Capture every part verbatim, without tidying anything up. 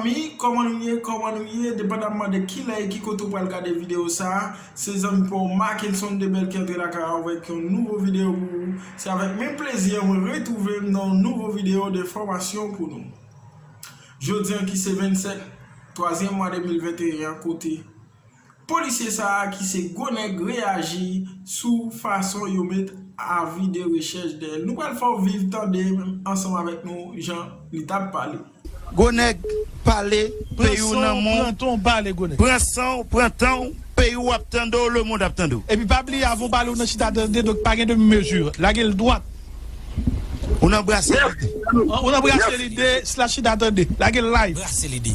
Zanmi, kòman nou ye? Kòman nou ye? Depandamman de ki lè e ki kote w pral gade videyo sa a, se zanmi pa w Mackenson Debel ki antre lakay ou avèk yon nouvo videyo pou ou. Se avèk menm plezi an mwen retwouve m nan yon nouvo videyo de fòmasyon pou nou. Jodi an ki se vennsèt twazyèm mwa de mil venteyen an, kote polisye sa a ki se Gwo Nèg reyaji sou fason yo met avi de rechèch dèyè l. Nou pral fè w viv, tande ansanm avèk nou jan li t ap pale. Gwo Nèg pale, peyi w nan men w. Pran san w, pran tan w, peyi w ap tande w, lemonn ap tande w. Epi pa bliye, avan w pale, w nan chita tande, donk pa gen demi mezi. Lage l dwat. Ou nan brase lide. Ou nan brase lide, sila chita tande. Lage l live. Brase lide.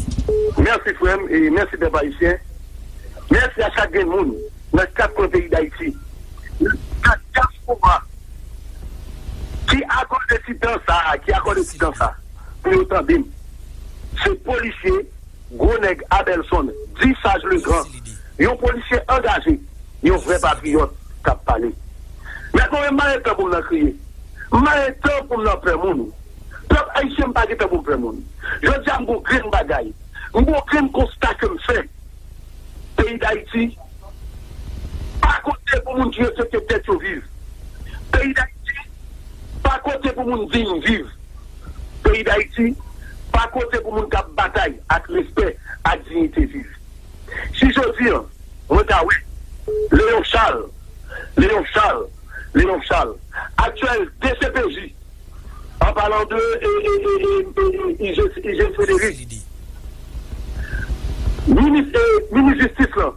Mèsi, frè m, e mèsi, pèp ayisyen. Mèsi a chak grenn moun nan kat kwen peyi Dayiti, nan kat dyaspora ki akòde ti tan sa a, ki akòde ti tan sa a pou yo tande m. Se polisye Gwo Nèg Abelson, dit Saj Legrand, yon polisye angaje, yon vrè patriyòt k ap pale. Mèt mwen menm, m pa gen tan pou m nan kriye. M pa gen tan pou m nan pè moun. Pèp ayisyen, m pa gen tan pou m pè moun. Jodi a, m gon grenn bagay. M gon grenn konsta ke m fè. Peyi Dayiti pa kote pou moun ki respekte tèt yo viv. Peyi Dayiti pa kote pou moun diy viv. Peyi Dayiti pa kote pou moun k ap batay ak respè, ak diyite viv. Si jodi a, mwen ta wè Léon Charles, Léon Charles, Léon Charles, aktyèl D C P J, an palan de, e, e, e, e, e, I G, I G Frédéric, minis, e, minis jistis lan,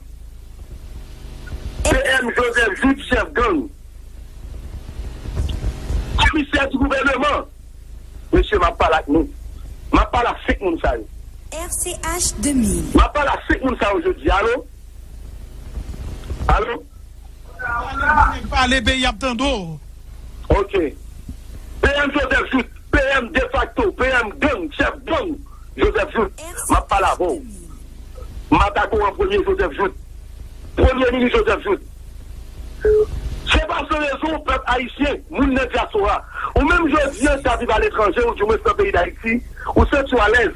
P M Joseph Jouthe, chèf gang, komisè di gouvèneman. Mesye, m ap pale ak nou. M ap pale ak senk moun sa yo. R C H de mil. M ap pale ak senk moun sa yo jodi. Alo? Alo? Pale, peyi ap tande w. Ok. P M Joseph Jouthe, P M de facto, P M gang, chèf gang, Joseph Jouthe. M ap pale avè w. M atake w an premye, Joseph Jouthe. Premye minis Joseph Jouthe. Se pa san rezon, pèp ayisyen, moun nan dyaspora, ou menm jodi a k ap viv aletranje, ou dimwens nan peyi Dayiti, ou santi w alèz.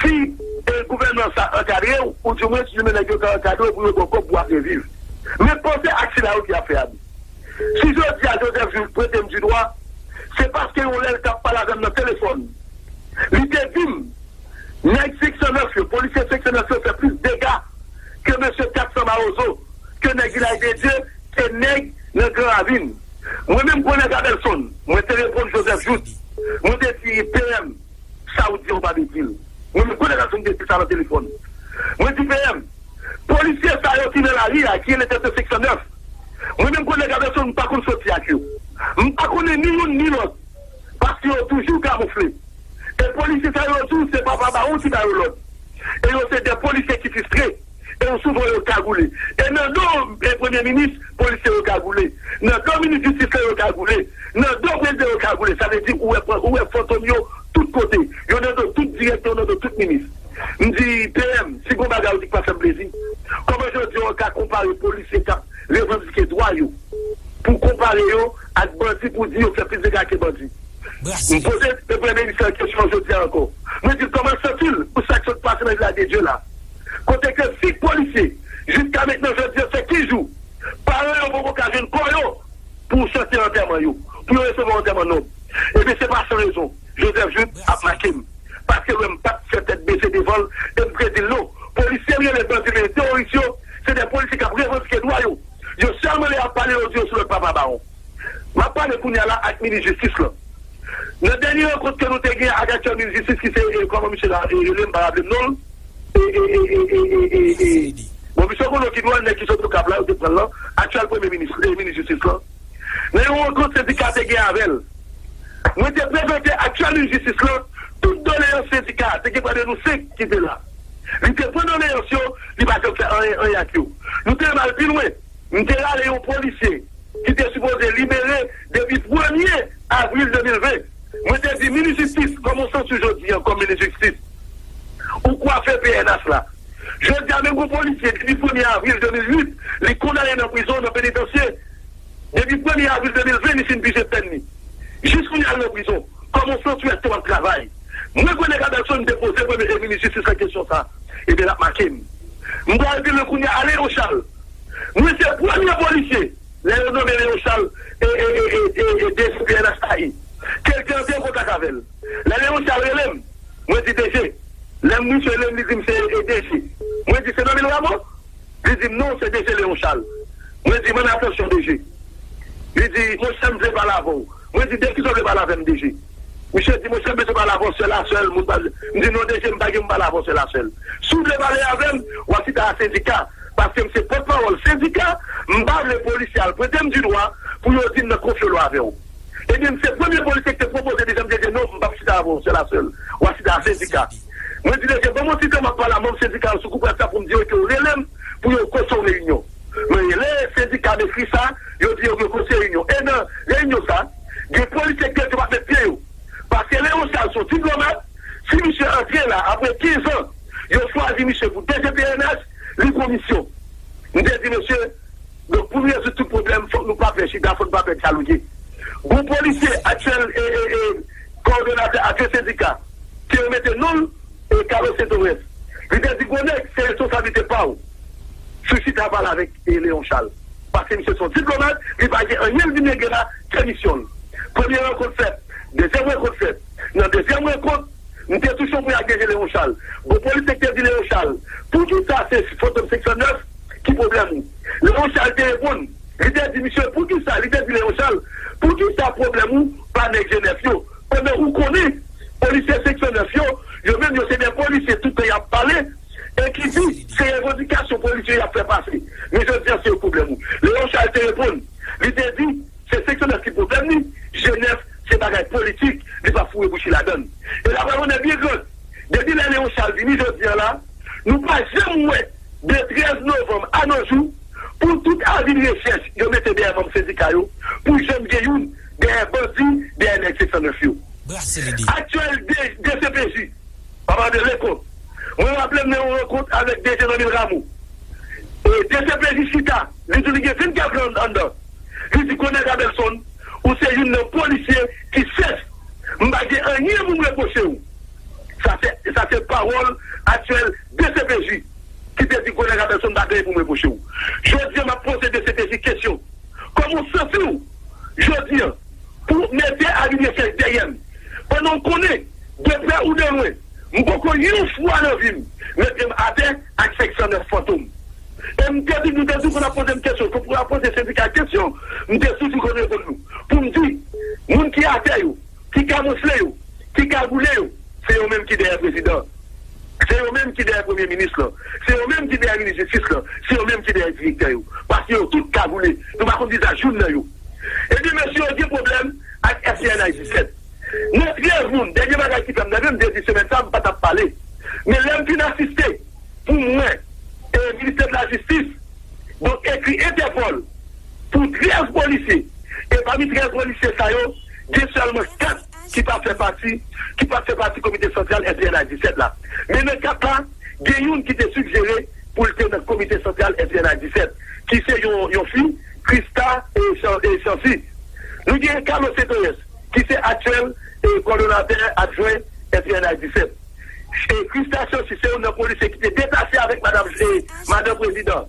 Si, e, gouvènman sa ankadre w, ou dimwens, si menm nèg yo ka ankadre w pou yo ba w kòb pou w ap reviv. Men panse ak sila yo ki ap fè abi. Si jodi a Joseph Jouthe pwente m di dwa, se paske yon lè l t ap pale avè m nan telefòn. Li te di m, nèg senk san nèf yo, polisye senk san nèf yo fè plis dega ke mesye kat san Mawozo, ke nèg Vilaj de Dye, ke nèg nan Gran Ravin. Mwen menm, Gwo Nèg Abelson, mwen te reponn Joseph Jouthe. Mwen te di, P M, sa w di an, w pa bezwen di l. Mwen menm, Gwo Nèg Abelson, te di sa nan telefòn. Mwen di, P M, polisye sa yo ki nan lari a, ki rele tèt yo senk san nèf, mwen menm, Gwo Nèg Abelson, m pa konn soti ak yo. M pa konnen ni youn ni lòt. Paske yo toujou kamoufle. E polisye sa yo tou, se papa bawon ki ba yo lòd. E yo se de polisye ki fistre. E yo souvan yo kagoule. E nan do, e, premye minis, polisye yo kagoule. Nan do minis jistis la, yo kagoule. Nan do prezidan, yo kagoule. Sa vle di, ou wè, ou wè fantom yo tout kote. Yo nan do tout direktè, yo nan do tout minis. M di, P M, si gon bagay ou di k pa fè m plezi, kòman jodi a w ka konpare polisye k ap revandike dwa yo, pou konpare yo ak bandi, pou di yo fè plis dega ke bandi? M poze premye minis la kesyon jodi a ankò. Mwen di l kòman l santi l pou sa k sot pase nan Vilaj de Dye la. Kote ke senk polisye, jiska mentnan jodi a fè kenz jou, paran yo poko ka jwenn kò yo pou chante antèman yo, pou yo resevwa antèman nòb. Ebyen, se pa san rezon Joseph Jouthe ap make m. Paske lè m pa t fè tèt bese devan l, e m te di l non. Polisye l rele bandi, men teworis yo, se de polisye k ap revandike dwa yo. Yo sèlman lè y ap pale, yo di yo sou lòd papa bawon. M ap pale kounye a la ak minis jistis lan. Nan dènye rankont ke nou te gen ak aktyèl minis jistis ki se, e, kòman misye la, e, rele m, m pa raple m non l. E, e, e, e, e, e, e, e. Bon, misye konnen ki dwa nèg ki sot Okap la, yo te pran l lan, aktyèl premye minis, e, minis jistis lan. Nan yon rankont sendika te gen avè l. Mwen te prezante aktyèl minis jistis lan tout doleyans sendika, te gen prè de nou senk ki te la. Li te pran doleyans yo, li pa janm fè anyen, anyen ak yo. Nou te menm al pi lwen. M te rale yon polisye ki te sipoze libere depi premye avril de mil ven. Mwen te di, minis jistis, kòman w santi w jodi a kòm minis jistis? Ou kwafe P N H la. Jodi a, menm gon polisye, depi premye avril de mil uit, li kondane nan prizon, nan penitansye. Depi premye avril de mil ven, li fin pije pèn li. Jis kounye a, l nan prizon. Kòman w santi w? Èske w ap travay? Mwen konnen Kabèl Son te poze premye minis jistis la kesyon sa. Ebyen, l ap make m. M pral pi lwen kounye a, Léon Charles. Mwen se premye polisye, lè yo nonmen Léon Charles e, e, e, e, e, e D G P N H A I, ke l te antre an kontak avè l. Lè Léon Charles rele m, mwen di D G. Lè misye rele m, li di m se, e, D G. Mwen di se Normil Rameau? Li di m non, se D G Léon Charles. Mwen di, mande atansyon D G. Li di, monchè, m vle pale avè w. Mwen di, de kisa w vle pale avè m, D G? Misye di, monchè, m bezwen pale avè w sèl a sèl. Moun pa, m di, non, D G, m pa gen pou m pale avè w sèl a sèl. Si w vle pale avè m, w a site a sendika. Paske m se pòtpawòl sendika, m pa vle polisye al pwente m didwa pou yo di m nan konfyolo avè w. Ebyen, m se premye polisye ki te pwopoze, deja m te di non, m p ap chita avè w, sèl a sèl. W a chita a sendika. Mwen di, deja, ban m yon ti tan, m ap pale a manm sendika yo sou kou près la pou m di yo ke yo rele m pou yo konse yon reyinyon. Mwen rele sendika Mefrisa, yo di yo gen konse reyinyon. E nan reyinyon sa, gen polisye ki te di yo p ap met pye yo. Paske Léon Charles se yon diplomat, si misye antre la, apre kenz an, yo chwazi misye pou D G P N H, li gon misyon. M te di, mesye, donk, pou nou rezoud tout pwoblèm, fòk nou pa pè chita, fòk nou pa pè dyaloge. Gon polisye aktyèl e, e, e kowòdonatè adjwen sendika, ke yo mete non l, e Carlos Saint-Orens. Li te di, gon nèg, se responsablite pa w si w chita pale avèk, e, Léon Charles. Paske misye se yon diplomat, li pa gen anyen l vin regle la ke misyon l. Premye rankont fèt, dezyèm rankont fèt. Nan dezyèm rankont, m te touche yon pwen ak D G Léon Charles. Gon polisye ki te di Léon Charles, poukisa se Fantom senk san nèf ki pwoblèm ou? Léon Charles te reponn, li te di misye, poukisa, li te di Léon Charles, poukisa pwoblèm ou pa nèg G nèf yo? Pandan ou konnen, polisye senk san nèf yo, yo menm yo se de polisye tout tan y ap pale, e ki di se revandikasyon polisye y ap fè pase. Men jodi a se yo k pwoblèm ou. Léon Charles te reponn, li te di, se senk san nèf ki pwoblèm li, G nèf se bagay politik, li pa foure bouch li ladan l. E la pral konnen byen gran. Depi lè Léon Charles vini jodi a la, nou pa janm wè de trèz novanm a nos jours, pou tout avi de rechèch yo mete dèyè manm sendika yo, pou janm gen youn dèyè bandi, dèyè nèg senk san nèf yo. Aktyèl D C P J, papa de Lekon, mwen raple m nan yon rankont avèk D G Normil Rameau. E D C P J chita, li di li gen vennkat lan anndan. Li di, Colonel Cabelson, ou se youn nan polisye ki sèch. M pa gen anyen pou m repwoche w. Sa se, sa se pawòl aktyèl D C P J ki te di Colonel Cabelson pa gen anyen pou m repwoche w. Jodi a, m ap poze D C P J kesyon. Kòman w santi w jodi a pou w mete avi de rechèch dèyè m? Pandan w konnen, de prè ou de lwen, m poko yon fwa nan vi m mete m atè ak senk san nèf Fantom. E m te di, nou te toujou konn ap poze m kesyon, konn ap poze sendika kesyon, m te toujou konn reponn nou. Pou m di, moun ki atè yo, ki kamoufle yo, ki kagoule yo, se yo menm ki dèyè prezidan. Se yo menm ki dèyè premye minis lan. Se yo menm ki dèyè minis jistis lan. Se yo menm ki dèyè direktè yo. Paske yo tout kagoule. Nou pa konn vizaj youn nan yo. Ebyen, mesye yo gen pwoblèm ak F C N H disèt. Nan trèz moun, dènye bagay ki fè m nève, m te di semèn sa, m pa t ap pale. Men lè m fin asiste, pou mwen, e ministè de la jistis, donk, ekri Entèpòl pou trèz polisye. E pami trèz polisye sa yo, gen sèlman kat ki pa fè pati, ki pa fè pati komite santral F C N H disèt la. Men nan kat la, gen youn ki te sijere pou l te nan komite santral F C N H disèt, ki se yon, yon fi, Christa e Chan-, e Chancy. Nou gen Carlos Saint-Orens, ki se aktyèl, e, kòdonatè adjwen F C N H disèt. E Christa Chancy se youn nan polisye ki te detache avèk madanm, e, madanm prezidan.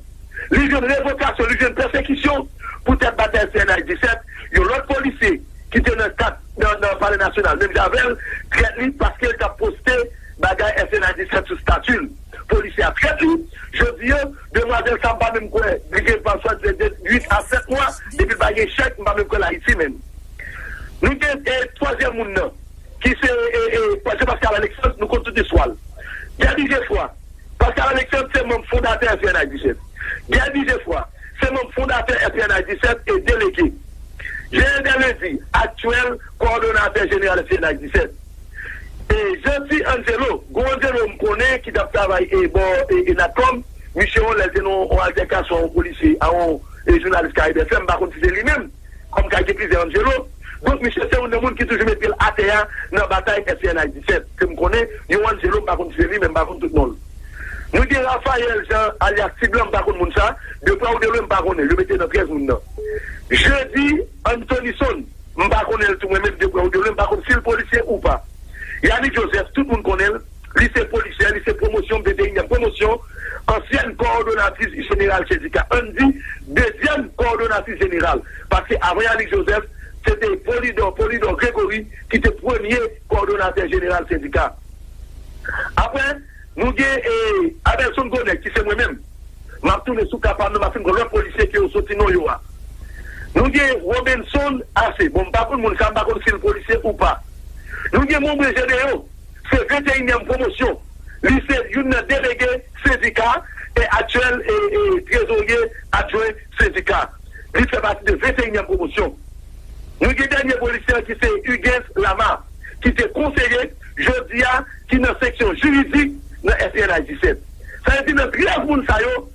Li jwenn revokasyon, li jwenn pèsekisyon poutèt batay F C N H disèt. Yon lòt polisye ki te nan kat, nan, nan Palè Nasyonal, menm jan avè l, trèt li paske l t ap poste bagay F C N H disèt sou stati l. Polisye a trèt li. Jodi a, demwazèl sa, m pa menm kwè li gen paswa de, de uit a sèt mwa, depi l pa gen chèk, m pa menm kwè l Ayiti menm. Nou gen, e, twazyèm moun nan, ki se, e, e, Jean Pascal Alexandre, nou konn tout istwa l. Guerby Geffroy, Pascal Alexandre se manm fondatè F C N H disèt. Guerby Geffroy se manm fondatè F C N H disèt e delege. Jean Elder Lundi, aktyèl kowòdonatè jeneral F C N H disèt. E Jeanty Angelo, gon Angelo m konnen ki t ap travay e bò e, e Natcom, misye yon lè te nan yon altèkasyon a yon polisye, a yon, e, jounalis Karayib F M, m pa konn si se li menm, kòm ka gen plizyè Angelo. Donk, misye se youn nan moun ki toujou mete l atè a nan batay F C N H disèt. Ke m konnen, yon Angelo, m pa konn si se li, men m pa konn tout non l. Nou gen Raphaël Jean, alyas Ti Blan, m pa konn moun sa. De prè ou de lwen, m pa konnen. Yo mete nan trèz moun nan. Jeudi Anthonyson, m pa konnen l tou mwen menm, de prè ou de lwen, m pa konn si l polisye ou pa. Yanick Joseph, tout moun konnen l, li se polisye, li se pwomosyon, venteyinyèm pwomosyon, ansyèn kowòdonatris jeneral sendika, ann di, dezyèm kowòdonatris jeneral, paske avan Yanick Joseph, se te Polidor, Polidor Gregory, ki te premye kowòdonatè jeneral sendika. Apre, nou gen eh, Abelson Gonèg, ki se mwen menm. M ap tounen sou ka pa m nan, m ap fin pran lòt polisye ke yo soti non yo a. Nou gen Robenson Ase. Bon, m pa konn moun sa, m pa konn si l polisye ou pa. Nou gen Monbre Jedeyo, se venteyinyèm pwomosyon. Li se youn nan delege sendika e aktyèl e, e trezorye adjwen sendika. Li fè pati de venteyinyèm pwomosyon. Nou gen dènye polisye an ki se Huguens Lama, ki te konseye, jodi a, ki nan seksyon jiridik nan S N H disèt. Sa vle di nan trèz moun sa yo,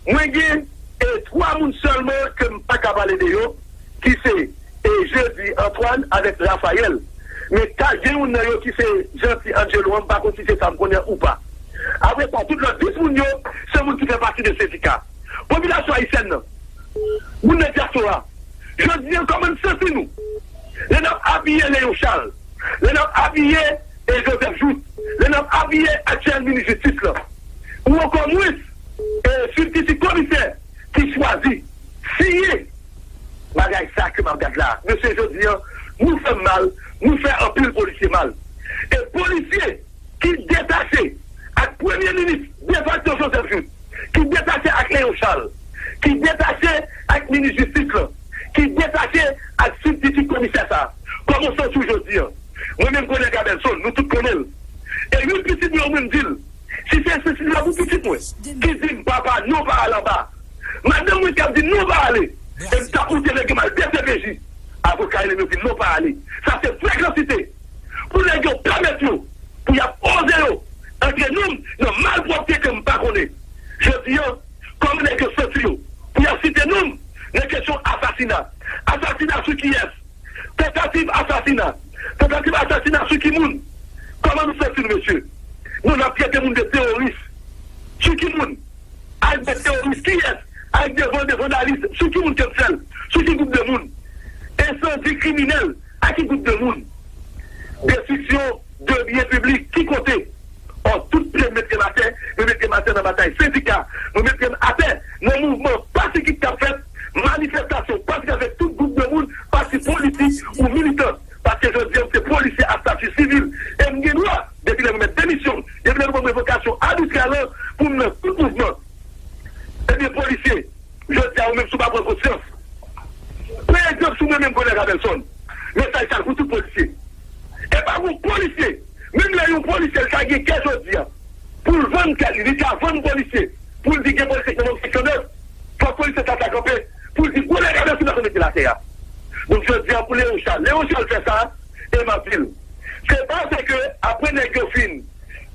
mwen gen e twa moun sèlman ke m pa ka pale de yo, ki se e Jeudi Antoine avèk Raphaël. Men ka gen youn nan yo ki se Jeanty Angelo an, m pa konn si se sa m konnen ou pa. Apre sa, tout lòt dis moun yo, se moun ki fè pati de sendika. Popilasyon ayisyèn nan, moun nan dyaspora, jodi an, kòman n santi nou? Lè n ap apiye Léon Charles, lè n ap apiye e Joseph Jouthe, lè n ap apiye aktyèl minis jistis lan, ou ankò mwens e sibtiti komisè ki chwazi siyen bagay sa ke m ap gad la. Mesye, jodi an, nou fè m mal, nou fè anpil polisye mal. E polisye ki detache ak premye minis defakto Joseph Jouthe, ki detache ak Léon Charles, ki detache ak minis jistis lan, ki detache ak sibtiti komisè sa a. Kòman w santi w jodi an? Mwen menm, Gonèg Abelson, nou tout konnen l. E youn pitit mwen, mwen m di l, si se ensensiz la pou pitit mwen, ki di m, "Papa, non pa al anba." Madanm mwen k ap di m, "Non pa ale." E m t ap moute nèg yo m al D C P J. Avoka yo di m, "Non pa ale." Sa se frekansite. Pou nèg yo pèmèt yo, pou y ap oze yo antre non m nan malpwòpte ke m pa konnen. Jodi an, kòman nèg yo santi yo pou y ap site non m nan kesyon asasina? Asasina sou kiyès? Tantativ asasina. Tantativ asasina sou ki moun? Kòman nou santi nou, mesye? Nou, n ap trete moun de teworis. Sou ki moun? Ak de teworis kiyès? Ak de van-, de vandalis. Sou ki moun ke n fè l? Sou ki gwoup de moun? Ensandi kriminèl. A ki gwoup de moun? Destriksyon de byen piblik. Ki kote? Ò, tout pye m mete m atè, mwen mete m atè nan batay sendika, mwen mete m atè nan mouvman pasifik k ap fèt, manifestasyon pasifik avèk tout gwoup de moun, pati politik ou militan. Paske jodi an, m se polisye a stati sivil. E m gen dwa, depi lè m remèt demisyon m, depi lè nou ban m revokasyon abitrè lan, pou m nan tout mouvman. Ebyen, polisye, jodi a, ou menm, si w pa pran konsyans, pran egzanp sou mwen menm, Gonèg Abelson. Mesaj sa a pou tout polisye. E pa yon polisye, menm lè yon polisye, l ka gen kè jodi a, pou l vann tèt li, li ka vann polisye, pou l di gen polisye ki nan seksyon nèf, fòk polisye sa ta kanpe, pou l di, "Gonèg Abelson pa konn mete l atè a." Donk, jodi a, pou Léon Charles, Léon Charles fè sa, e m ap di l, se paske, apre nèg yo fin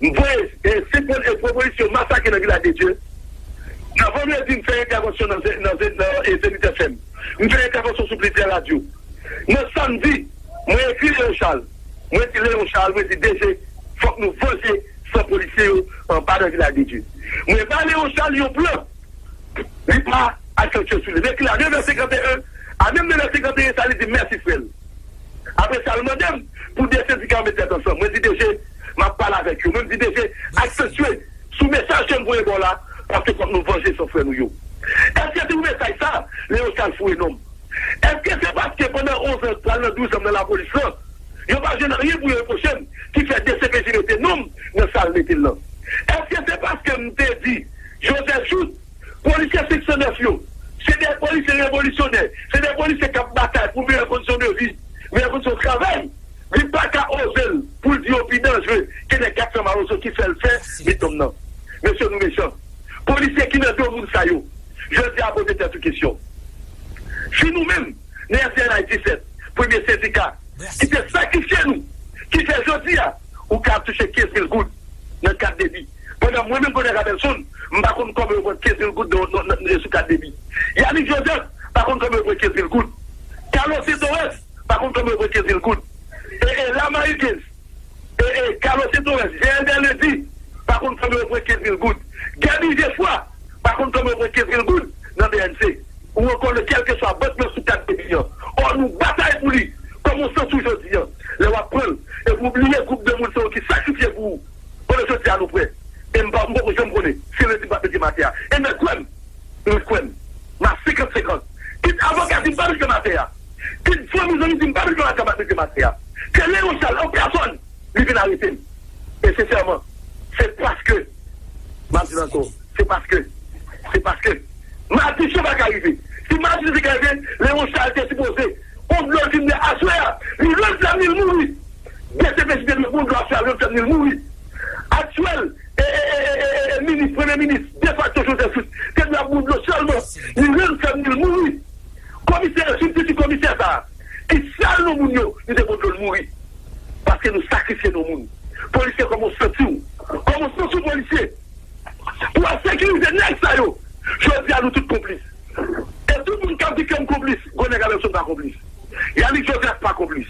voye, e, se pwopozisyon masakre nan Vilaj de Dye, nan vandredi, m fè entèvansyon nan, nan, nan, nan, e, Zenith F M. M fè entèvansyon sou plizyè radyo. Nan samdi, mwen ekri Léon Charles. Mwen di Léon Charles, mwen di, "D G, fòk nou vanje san polisye yo anba nan Vilaj de Dye." Mwen ba Léon Charles yon plan. Li pa aksantye sou li. M ekri a nèf è senkant e en, a menm nèf è senkant e en sa, li di, "Mèsi, frè m." Apre sa, l mande m pou de sendika yo met tèt ansanm. Mwen di, "D G, m ap pale avèk yo." Mwen di, "D G, aksantye sou mesaj ke m voye ba w la, paske fòk nou vanje san frè nou yo." Èske se pou mesaj sa, Léon Charles foure non m? Èske se paske pandan onz an, pral nan douz an m nan lapolis lan, yo pa jwenn anyen pou yo repwoche m, ki fè D C P J mete non m nan sa l mete l lan? Èske se paske m te di, Joseph Jouthe, polisye seksyon nèf yo, se de polisye revolisyonè, se de polisye k ap batay pou meyè kondisyon de vi, meyè kondisyon travay. Li pa ka oze l pou l di yo pi danjere ke nèg kat san Mawozo ki fè l fè met non m nan. Mesye, nou mechan. Polisye ki nan do moun sa yo, jodi a poze tèt ou kesyon. Si nou menm, nan S N H disèt, premye sendika, ki te sakrifye nou, ki fè jodi a, ou ka ap touche kenz mil goud nan kat debi. Pandan mwen menm, Gonèg Abelson, m pa konn kòman yo pran kenz mil goud nan, nan, nan, sou kat debi. Yanick Joseph pa konn kòman yo pran kenz mil goud. Carlos Torres pa konn kòman yo pran kenz mil goud. E, e, Lama Huguens, e, e, Carlos Torres, Jean Elder Lundi, pa konn kòman yo pran kenz mil goud. Gaby Geoffroy pa konn kòman yo pran kenz mil goud nan B N C. Ou ankò lè kèlkeswa bank nan sou kat debi an. Ò, nou batay pou li. Kòman w santi w jodi an? Lè w ap pran l, epi w bliye gwoup de moun se yo Mwen kwè m. M a senkant senkant. Kit avoka di m pa met kè m atè a. Kit fanmi zanmi di m pa met kè m atè a, m ap met kè m atè a. Se Leon Charles an pèsòn li vin arete m. E sensèman, se paske, m ap di l ankò, se paske, se paske Matichon pa ka rive. Si Matichon te ka rive, Leon Charles te sipoze on dlo vin de aswè a. Li rann flanm li, l mouri. D C P J te dwe pran dlo aswè a, rann flanm li, l mouri. Aktyèl e, e, e, e, e, e minis, premye minis, defakto Joseph Jouthe, te dwe ap pran dlo sèlman. Li rann flanm li, l mouri. Komisè, sibtiti komisè sa a, ki sal non moun yo, li te pran dlo, l mouri. Paske nou sakrifye non moun. Polisye, kòman w santi w? Kòman w santi w, polisye? Pou w sekirize nèg sa yo. Jodi a, nou tout konplis. E tout moun k ap di ke m konplis, Gonèg Abelson pa konplis. Yanick Joseph pa konplis.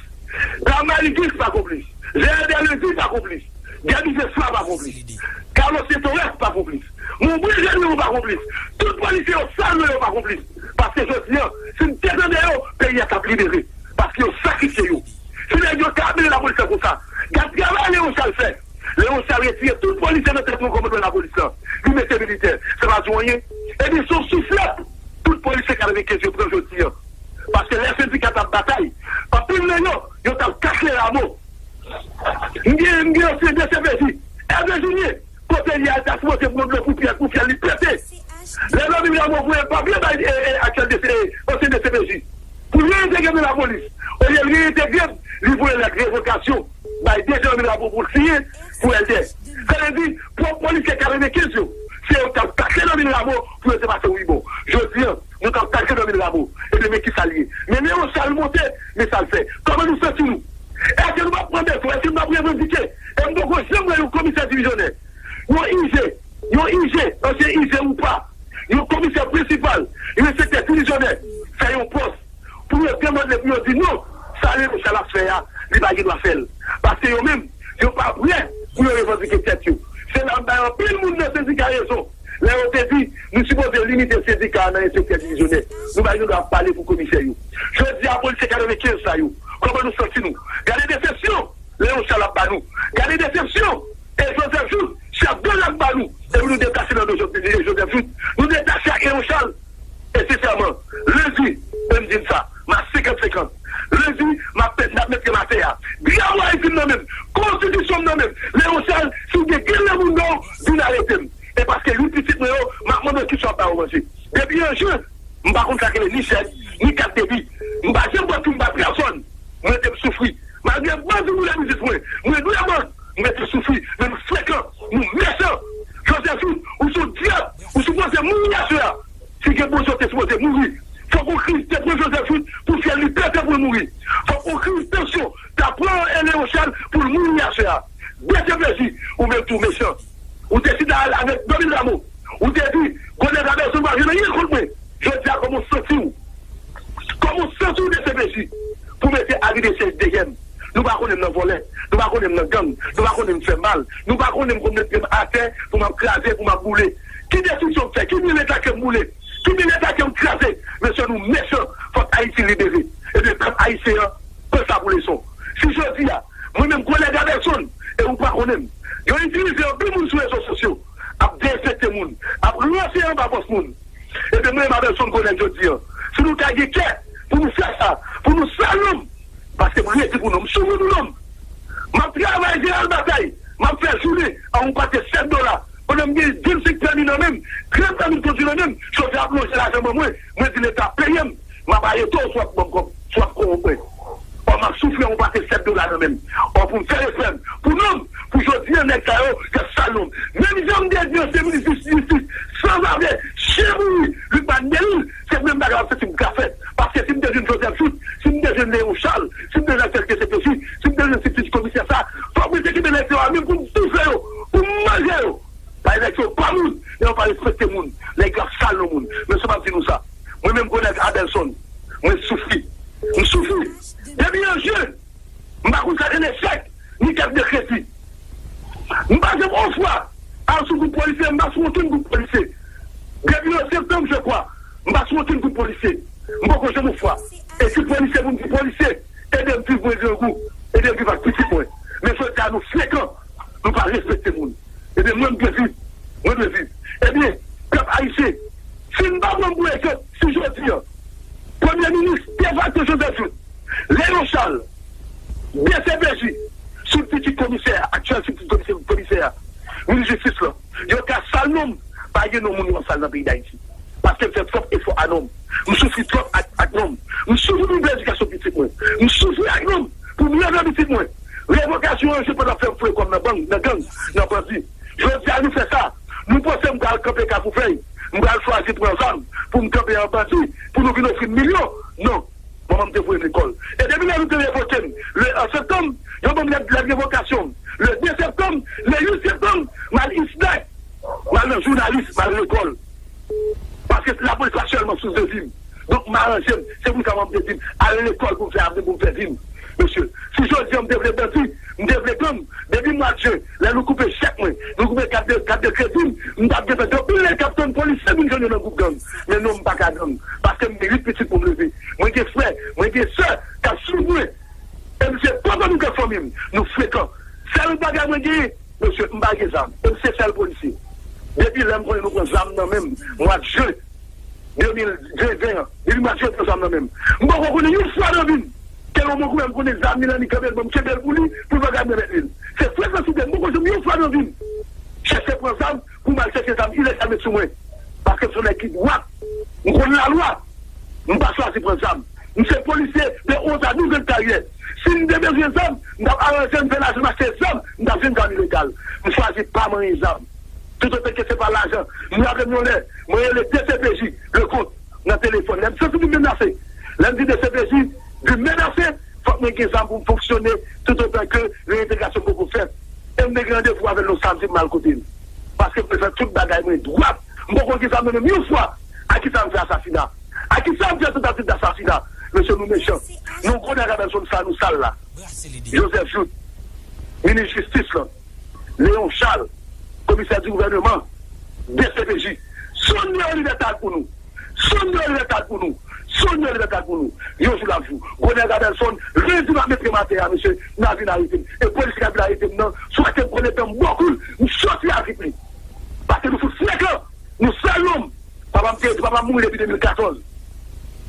Dalmarie Guice pa konplis. Gerard Derlevis pa konplis. Guerby Jeswa pa konplis. Carlos Saint-Oreste pa konplis. Montbrun Jean Leon pa konplis. Tout polisye yo, sal non yo pa konplis. Paske jodi a, si n te tande yo, peyi a t ap libere. Paske yo sakrifye yo. Si nèg yo ta mele lapolis la konsa, gad travay Leon Charles fè. Leon Charles retire tout polisye nan tèt yon kòmandman lapolis la. Li mete militè. Sa pa di w anyen. Ebyen, se yon souflèt. Tout polisye katrevenkenz yo pran jodi a. Paske lè sendika t ap batay, anpil nan yo, yo t ap kache lamo. M gen, m gen ansyen D C P J, Hervé Junier, kote li al ta sipoze pran dlo pou pyè, pou fyèl li pete. Lè Lòmi Lamo voye papye bay, e, e, aktyèl D C, e, ansyen D C P J, pou li reyintegre nan lapolis. Olye l reyintegre m, li voye lèt revokasyon bay D J Lòmi Lamo pou l siyen pou L D. Sa vle di, pwòp polisye katrevenkenz yo, se yo k t ap kache Lòmi Lamo pou yo te pase wi bon. Jodi a, nou t ap kache Lòmi Lamo. Ebyen, men kisa l ye. Men Leon Charles monte, men sa l fè. Kòman nou santi nou? Èske nou p ap pran bèto? Èske nou p ap revandike? E m poko janm wè yon komisè divizyonè, yon I G, yon I G, ansyen I G ou pa, yon komisè prensipal, yon enspektè divizyonè fè yon pòs pou yo demande, pou yo di non, sa Leon Charles ap fè a, li pa gen dwa fè l. Paske yo menm, yo pa prè pou yo revandike tèt yo. Se la m bay anpil moun nan sendika rezon. Lè yo te di, nou sipoze limite sendika a nan enspektè divizyonè. Nou pa gen dwa ap pale pou komisè yo. Jodi a, polisye katrevenkenz sa yo, kòman nou santi nou? Gade desepsyon Leon Charles ap ba nou. Gade desepsyon e Joseph Jouthe, chèf gang ap ba nou. Epi nou detache nan men Joseph Jouthe. Nou detache ak Leon Charles. E sensèman, lendi, e m di n sa, m a senkant senkant. Lendi, m ap, n ap met pye m atè a. Drapo Ayiti m nan men m. Konstitisyon m nan men m. Leon Charles, si w gen grenn nan moun nan w, vin arete m. E paske youn pitit mwen yo, m ap mande w kisa w ap ba yo manje. Depi an jen, m pa konn sa k rele ni chèk, ni kat debi. M pa janm pran kou m ba pèsòn. Mwen te m soufri. Malgre bandi boule biznis mwen, mwen dwe bann, mwen te soufri, men nou frekan, nou mechan. Joseph Jouthe, ou se yon dyab, ou sipoze mouri aswè a. Si gen Bondye, w te sipoze mouri. Fòk yon kriz te pran Joseph Jouthe pou fyèl li pete pou l mouri. Fòk yon kriz tansyon ta pran Leon Charles pou l mouri aswè a. D C P J, ou menm tou mechan. Ou te chita avèk Dominique Rameau. Ou te di, Gonèg Abelson pa jwenn anyen kont mwen. Jodi a, kòman w santi w? Kòman w santi w, D C P J, pou mete Aridesye dèyè m? Nou pa konnen m nan vòlè. Nou pa konnen m nan gang. Nou pa konnen m fè mal. Nou pa konnen m konn met pye m atè pou m ap kraze, pou m ap boule. Ki destriksyon m fè? Ki mil eta ke m boule? Ki mil eta ke m kraze? Mesye, nou mechan. Fòk Ayiti libere. Ebyen, pèp ayisyen an, pran sa pou leson. Si jodi a, mwen menm, Gonèg Abelson, e ou pa konnen m, yo itilize anpil moun sou rezo sosyo, ap derespekte moun, ap ranse anba pòs moun. Ebyen, mwen menm, Abelson Gonèg, jodi a, si nou ta gen kè pou nou fè sa, pou nou sal non m, paske m redi pou non m, m soufri pou non m. M ap travay, jeneral Batay, m ap fè jounen a yon pate sèt dola. Pandan m gen vennsenk pèmi nan men m, trant pèmi kondwi nan men m, chofè ap lonje lajan ban mwen, mwen di Leta peye m, m ap arete w si w ap ban m kòb, si w ap kòwonp mwen. Ò, m ap soufri a yon pate sèt dola nan men m. Ò, pou m fè respè m, pou non m, pou jodi a, nèg sa yo, y ap sal non m. Menm jan m te di ansyen minis jistis, sanzave, chen mouri, Lucmane Delille, se menm bagay la m santi m ka fè. Paske si m te jwenn Joseph Jouthe, si m te jwenn Leon Charles, si m te jwenn aktyèl D C P J, si m te jwenn sibtiti komisè sa, fòk mwen te kenbe nèg sa yo a men m pou m soufle yo, pou m manje yo. Paske nèg sa yo pa moun, nèg yo pa respekte moun, nèg yo ap sal non moun. Men se m ap di nou sa, mwen menm Gonèg Abelson, mwen soufri. M soufri. Depi an jen, m pa konn sa k rele chèk, ni kat de kredi. M pa janm on fwa al sou gwoup polisye, m pa sou okenn gwoup polisye. Depi an septanm, je crois, m pa sou okenn gwoup polisye. M poko janm on fwa. E si polisye pou m di polisye, ede m viv mwen grangou, ede m viv ak pitit mwen. Men jodi a nou frekan, nou pa respekte moun. Ebyen, mwen, m dwe viv. Mwen dwe viv. Ebyen, pèp ayisyen, si n pa Ban m pran egzanp, si jodi a, Premye Minis defakto Joseph Jouthe, Léon Charles, D C P J, sibtitit komisè, aktyèl sibtitit komisè, komisè a, minis jistis la, yo ka sal non m, pa gen non moun yo ap sal nan peyi Dayiti. Paske m fè twòp efò a non m. M soufri twòp ak, ak non m. M soufri pou m pèdi edikasyon pitit mwen. M soufri ak non m pou m leve pitit mwen. Revokasyon an, se pandan fè m foure kò m nan bang, nan gang, nan bandi. Jodi a, nou fè sa. Nou panse m pral kanpe Kafoufèy, m pral chwazi pran zam pou m kanpe an bandi, pou nou vin ofri m milyon. Non. Manman m te voye m lekòl. E depi lè nou te revoke m, le en septanm, yo ban m lèt, lèt revokasyon m. Le de septanm, le uit septanm, m al ISDEC. M al nan jounalis, m al lekòl. Paske lapolis pa sèlman sou zezi m. Donk, m aranje m. Se pou sa manman m te di m, al lekòl pou m fè avni, pou m fè vi m. Mesye, si jodi a m te vle bandi, m te vle gang, depi mwa jen, lè nou koupe chèk mwen, nou koupe kat de, kat de kredi m, m t ap gentan gen anpil nèg k ap tann polisye vin jwenn yo nan gwoup gang. Men non, m pa ka gang. Paske m gen uit pitit pou m leve. Mwen gen frè, mwen gen sè k ap swiv mwen. E m se papa m k ap fanmi m. Nou frekan. Sèl bagay mwen genyen, mesye, m pa gen zam. E m se sèl polisye. Depi lè m konnen nou pran zam nan men m, mwa jen de mil ven an, depi mwa jen pran zam nan men m. M poko konnen yon fwa nan vi m ke yon moun konnen, m konnen zam li la, li kanpe l, ban m kenbe l pou li, pou l pa ka remèt li l. Se frekan sou tè m, m poko janm yon fwa nan vi m chèche pran zam pou m al chèche zam ilegal met sou mwen. Paske m se yon nèg ki dwat, m konn lalwa, m pa chwazi pran zam. M se polisye de onze a douz an de karyè. Si m te bezwen zam, m t ap aranje m fè lajan m achte zam, m t ap jwenn zam ilegal. M chwazi pa manyen zam. Toutotan ke se pa lajan, m raple m yon lè, mwen rele D C P J, Leconte, nan telefòn. Lè m santi m menase, lè m di D C P J di m menase, fòk mwen gen zam pou m fonksyone toutotan ke reyentegrasyon m poko fèt. E m te gen randevou avè l yon samdi pou m al kote l. Paske m te fè tout bagay mwen dwat. M poko gen zam nan men m yon fwa. A kisa m fè asasina? A kisa m fè tantativ dasasina? Mesye, nou mechan. Nou konnen Rabelson sa nou sal la. Joseph Jouthe, minis jistis lan, Léon Charles, komisè di gouvèneman, D C P J, sonn yo libètal pou nou. Sonn yo libètal pou nou. Sonn yo libètal pou nou. Yon jou l ap jou. Gwo nèg Rabelson, lendi m ap met pye m atè a, mesye, n a vin arete m. E polisye k ap vin arete m nan, sou ak m konnen dan m bò kou l, m soti avèk li. Paske nou fout frekan. Nou sal non m. Papa m te, papa m mouri depi de mil katòz.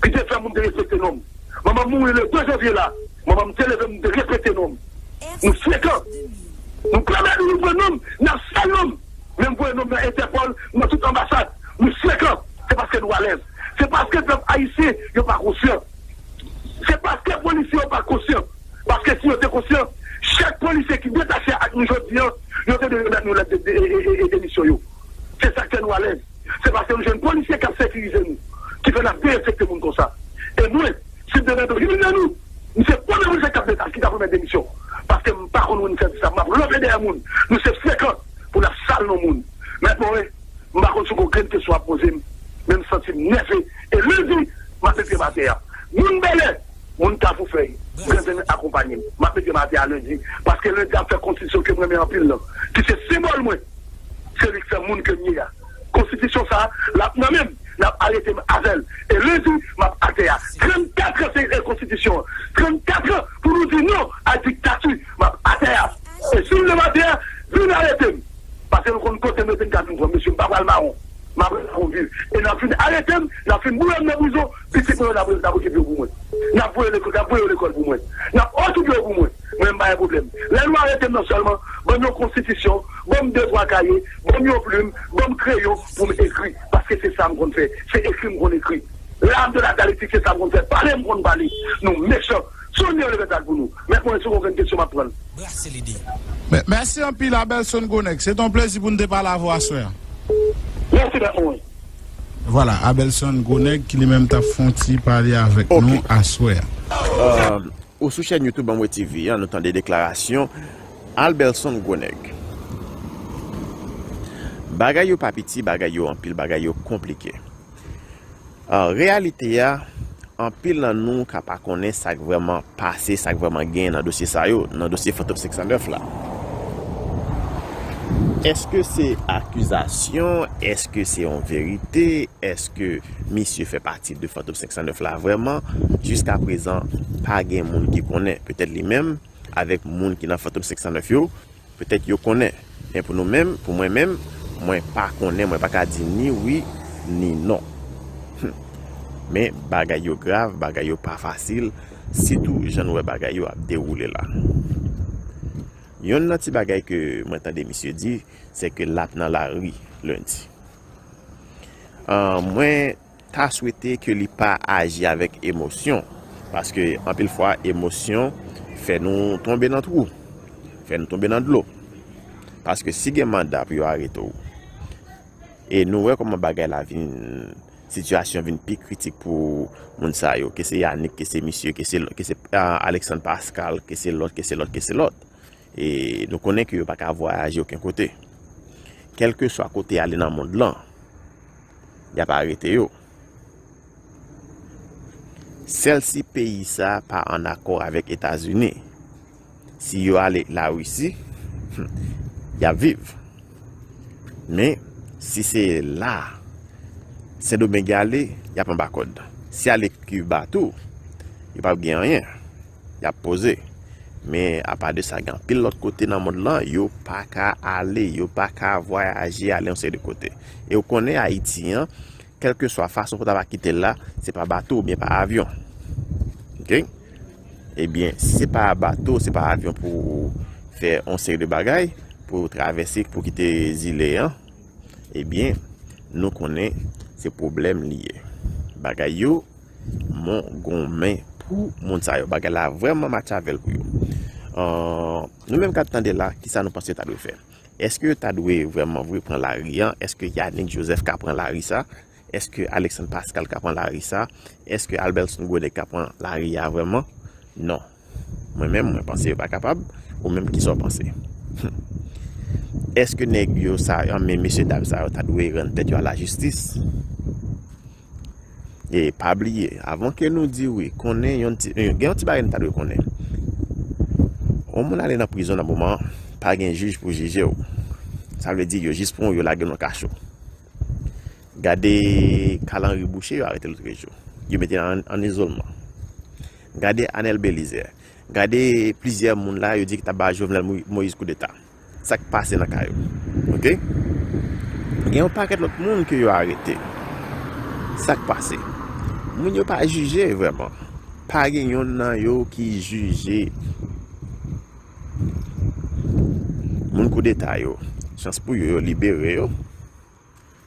Li te fè moun te respekte non m. Manman m mouri le de janvye la. Manman m te leve m, te respekte non m. Nou frekan. Nou pèmèt nou pran non m, n ap sal non m. Menm voye non m nan Entèpòl, nan tout anbasad. Nou frekan. Se paske nou alèz. Se paske pèp ayisyen yo pa konsyan. Se paske polisye yo pa konsyan. Paske si yo te konsyan, chak polisye ki detache ak nou jodi an, yo te dwe remèt nou lèt de, de, e, e, e, e demisyon yo. Se sa k fè nou alèz. Se paske nou jwenn polisye k ap sekirize nou, ki fè n ap derespekte moun konsa. E mwen, si m te mete youn nan nou, m se premye polisye k ap detache, ki t ap remèt demisyon. Paske m pa konn moun sèvis la, m ap ranpe dèyè moun. Nou se frekan pou n ap sal non moun. Mèt Moren, m pa konn si w gon grenn kesyon w ap poze m, men m santi m nève. E lendi, m ap met pye m atè a. Moun Bèlè, moun Kafoufèy, Gran Zanmi akonpanye m. M ap met pye m atè a lendi, paske lendi ap fè konstitisyon ke m renmen anpil lan, ki se senbòl mwen. Se li k fè moun ke m ye a. Konstitisyon sa a, l ap nan men m. N ap arete m avè l. E lendi, m ap atè a. Trannkat an se, e, konstitisyon an. Trannkat an pou nou di non a diktati. M ap atè a. E si m leve atè a, vin arete m. Paske nou konn kote m rete, m ka vin pran m. Mesye, m pa pral mawon. M ap rete pou m viv. E n ap fin arete m, n ap fin boure m nan prizon, pitit mwen yo, n ap, n ap okipe yo pou mwen. N ap voye lekòl, n ap voye yo lekòl pou mwen. N ap okipe yo pou mwen. Mwen, m pa gen pwoblèm. Lè nou arete m nan sèlman, ban m yon konstitisyon, ban m de twa kaye, ban m yon plim, ban m kreyon pou m ekri. Paske se sa m konn fè. Se ekri m konn ekri. L'art de la dialectique, se sa m konn fè. Pale m konn pale. Nou mechan. Sonn yo leve tèt pou nou. Mèt mwen, si w gen kesyon, m ap pran l. Brase lide. Mè-, mèsi anpil, Abelson Gwonèg. Se t on plezi pou n te pale avè w aswè a. Mèsi, mèt mwen. Vwala, Abelson Gwonèg ki li menm t ap fè on ti pale avèk nou aswè a. Euh, ou sou chèn YouTube Anmwe T V an, nou tande deklarasyon Abelson Gwonèg. Bagay yo pa piti, bagay yo anpil, bagay yo konplike. Ah, reyalite a, anpil nan nou ka pa konnen sa k vrèman pase, sa k vrèman genyen nan dosye sa yo, nan dosye Fantom senk san nèf la. Èske se akizasyon? Èske se yon verite? Èske misye fè pati de Fantom senk san nèf la vrèman? Jiskaprezan, pa gen moun ki konnen. Petèt li menm, avèk moun ki nan Fantom senk san nèf yo, petèt yo konnen. Men pou nou menm, pou mwen menm, mwen pa konnen, mwen pa ka di ni wi, ni non. Men bagay yo grav, bagay yo pa fasil, sitou jan nou wè bagay yo ap dewoule la. Yonn nan ti bagay ke mwen tande misye di, se ke l ap nan lari lendi. Ah, mwen ta swete ke li pa aji avèk emosyon, paske anpil fwa emosyon fè nou tonbe nan twou, fè nou tonbe nan dlo. Paske si gen manda pou yo arete w, e nou wè kòman bagay la vin, sitiyasyon vin pi kritik pou moun sa yo, ke se Yanick, ke se misye, ke se, ke se, ah, Alexandre Pascal, ke se lòt, ke se lòt, ke se lòt. E nou konnen ke yo pa ka vwayaje okenn kote. Kèlkeswa kote y ale nan mond lan, y ap arete yo. Sèl si peyi sa pa ann akò avèk Etazini, si yo ale Larisi, y ap viv. Men, si se la Sendomeng y ale, y ap anba kòd. Si y ale Kiba tou, yo p ap gen anyen. Y ap poze. Men, apa de sa, gen anpil lòt kote nan mond lan, yo pa ka ale, yo pa ka vwayaje ale yon seri de kote. E w konnen Ayiti an, kèlkeswa fason pou w ta va kite l la, se pa bato oubyen pa avyon. Oke? Ebyen, si se pa bato, se pa avyon pou fè yon seri de bagay, pou travèse, pou kite zile an, ebyen, nou konnen se pwoblèm li ye. Bagay yo, mon gonmen pou moun sa yo. Bagay la vrèman match avè l pou yo. Ah, nou menm k ap tande la, kisa nou panse yo ta dwe fè? Èske yo ta dwe vrèman vre pran lari an? Èske Yanick Joseph ka pran lari sa? Èske Alexandre Pascal ka pran lari sa? Èske Albelson Godin ka pran lari a vrèman? Non. Mwen menm, mwen panse yo pa kapab. Ou menm, kisa w panse? Èske nèg yo sa, men mesye dam sa yo ta dwe rann tèt yo a lajistis? E pa bliye, avan ke nou di wi, konnen yon ti, gen yon ti bagay nou ta dwe konnen. Yon moun ale nan prizon nan moman an, pa gen jij pou jije w. Sa vle di yo jis pran w, yo lage w nan kacho. Gade Carl Henry Boucher, yo arete l lòt jou. Yo mete l an, an izolman. Gade Anel Belizaire. Gade plizyè moun la, yo di ki t ap ba Jovenel Mo-, Moïse koudeta. Sa k pase nan ka yo? Oke? Gen yon pakèt lòt moun ke yo arete. Sa k pase? Moun yo pa jije vrèman. Pa gen yonn nan yo ki jije. Moun koudeta yo, chans pou yo, yo libere yo.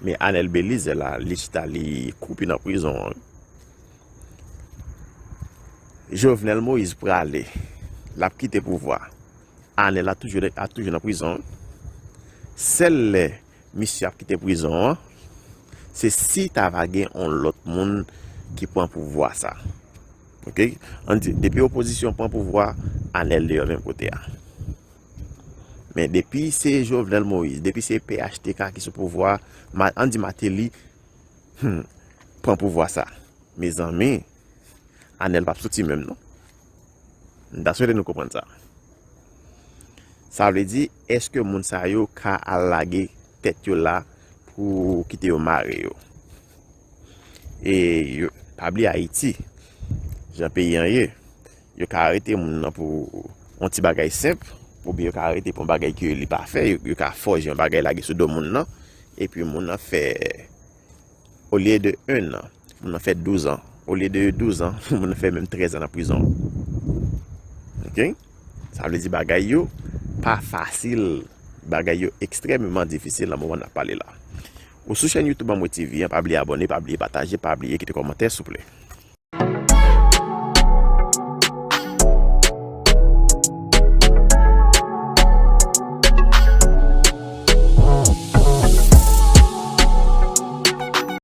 Men Anel Belizaire la, li chita, li kwoupi nan prizon an. Jovenel Moïse prale, l ap kite pouvwa. Anel la toujou, ap toujou nan prizon. Sèl lè misye ap kite prizon an, se si ta va gen yon lòt moun ki pran pouvwa sa. Oke? Ann di, depi opozisyon pran pouvwa, Anel deyò menm kote a. Men depi se Jovenel Moïse, depi se P H T K ki sou pouvwa, Ma-, ann di Martelly, hmm, pran pouvwa sa. Mezanmi, Anel p ap soti menm non. M ta swete nou konprann sa. Sa vle di, èske moun sa yo ka al lage tèt yo la pou kite yo mare yo? E yo, pa bliye Ayiti, jan peyi an ye, yo ka arete moun nan pou yon ti bagay senp, oubyen yo ka arete pou yon bagay ke li pa fè, yo, yo ka fòje yon bagay lage sou do moun nan, epi moun nan fè, olye de en an, moun nan fè douz an, olye de douz an, moun nan fè menm trèz an nan prizon. Oke? Sa vle di bagay yo pa fasil, bagay yo ekstrèmeman difisil nan moman n ap pale la. Ou sou chèn YouTube Anmwe T V an, pa bliye abòne, pa bliye pataje, pa bliye kite kòmantè, souple.